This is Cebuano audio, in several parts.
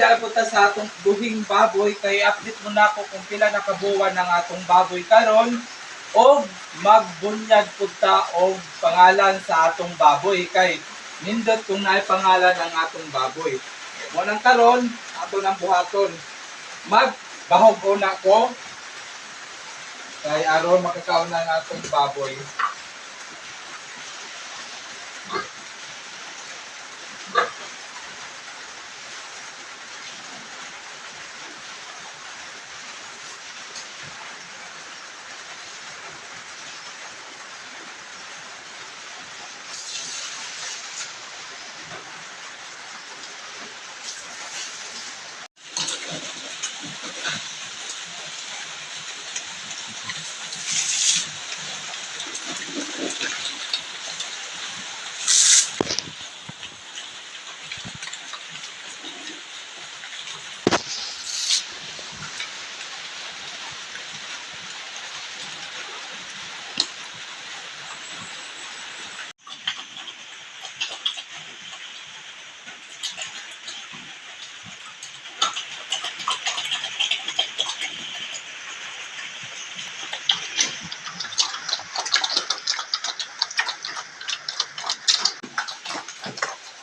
dara punta sa atong duhing baboy kay update muna ako kung pila na kabuwan ang atong baboy karon og magbunyag pud ta og pangalan sa atong baboy kay nindot kung naay pangalan ang atong baboy. Mo nang karon ato nang buhaton. Magbahog una ko kay aron makakaon na ang atong baboy.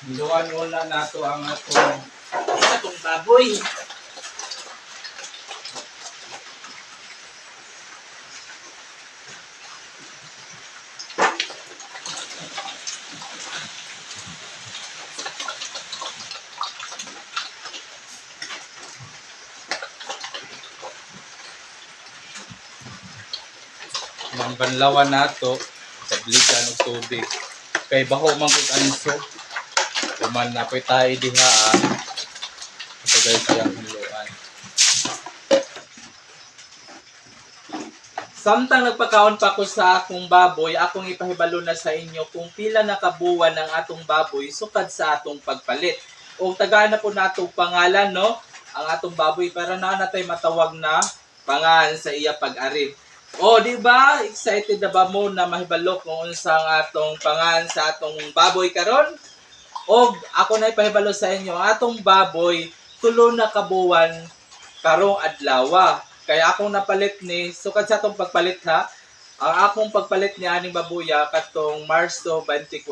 Hinluan muna nato ang atong baboy. Mang banlawan nato tabligan og tubig kay baho man gud anso human na po'y tayo diha ah. Ito guys siyang hinluan. Samtang nagpakaon pa ko sa akong baboy, akong ipahibalo na sa inyo kung pila na kabuwan ang atong baboy sukad sa atong pagpalit. O tagaan na po nato pangalan, no? Ang atong baboy para na natay matawag na pangalan sa iya pag-ari. O, di ba? Excited na ba mo na mahibalo kung unsa ang atong pangalan sa atong baboy karon? Og ako na ipahibalo sa inyo, ang atong baboy tulo na kabuwan karong adlawa. Kaya akong napalit ni, sukad sa atong pagpalit ha, ang akong pagpalit ni aning babuya katong Marso 24.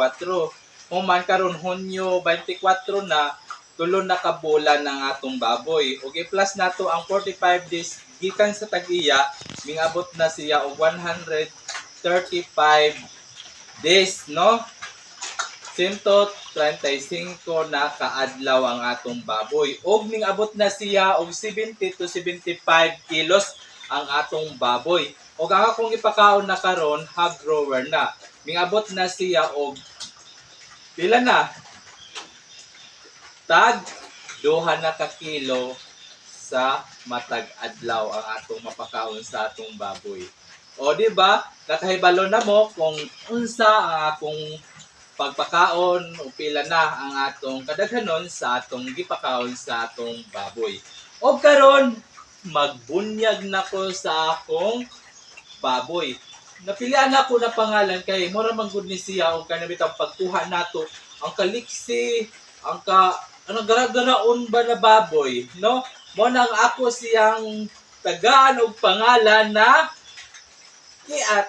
Human karon Hunyo 24 na, tulo na kabulan ng atong baboy. Og i-plus nato ang 45 days gikan sa tag-iya, mingabot na siya og 135 days, no? 135 na kaadlaw ang atong baboy. Og mingabot na siya og 70 to 75 kilos ang atong baboy. Og ang akong ipakaon na karon, hog grower na. Mingabot na siya og pila na? Tag duha na ka kilo sa matag adlaw ang atong mapakaon sa atong baboy. O di ba? Nakahibalo na mo kung unsa ang akong pagpakaon o pila na ang atong kadaghanon sa atong gipakaon sa atong baboy. O karon magbunyag na ko sa akong baboy. Napilian ako na pangalan kay mura man gud ni siya og kanabitang pagkuha nato ang kaliksi, ang ka ano gara-garaon ba na baboy, no? Mo nang ako siyang tagaan og pangalan na Kiat.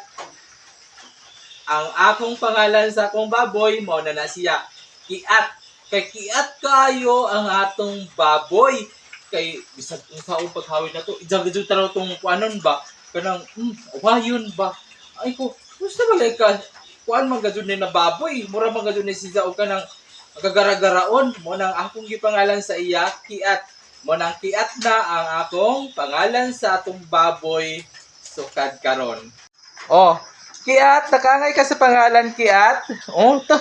Ang akong pangalan sa akong baboy mo na na siya Kiat. Kay kiat kayo ang atong baboy. Kay bisag unsa og paghawid na to, ijang gid taraw tong kuanon ba kanang wayon ba. Ay ko, gusto ba ka kuan man gajud ni na baboy, mura man gajud ni siya og kanang kagaragaraon. Mo nang akong gipangalan sa iya Kiat. Mo nang Kiat na ang akong pangalan sa atong baboy sukad karon. Oh, Kiat, nakangay ka sa pangalan Kiat. Oh, ta.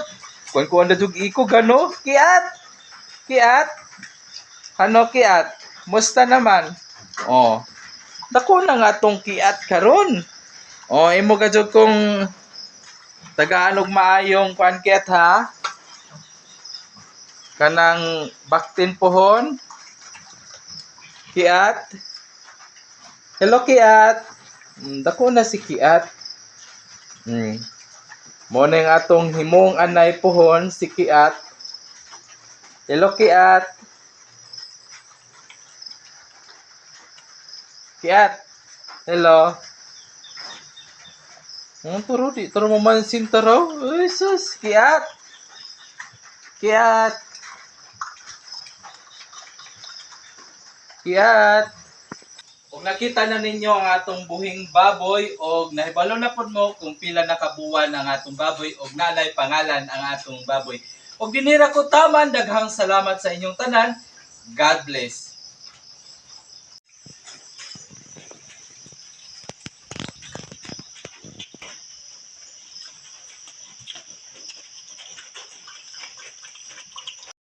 Kuan kuan na jug iko gano. Kiat. Kiat. Ano Kiat? Musta naman? Oh. Dako na nga tong Kiat karon. Oh, imo ka jud kung tagaan og maayong kuan Kiat ha. Kanang baktin pohon. Kiat. Hello Kiat. Dako na si Kiat. Mo na yung atong himong anay pohon si Kiat. Hello Kiat. Kiat. Hello. Ang turo di, turo mo mansin taro. Uy, sus, kiat. Kiat. Kiat. Ug nakita na ninyo ang atong buhing baboy og nahibalo na pud mo kung pila na kabuwan ang atong baboy og nanay pangalan ang atong baboy. Og dinira ko taman, daghang salamat sa inyong tanan. God bless.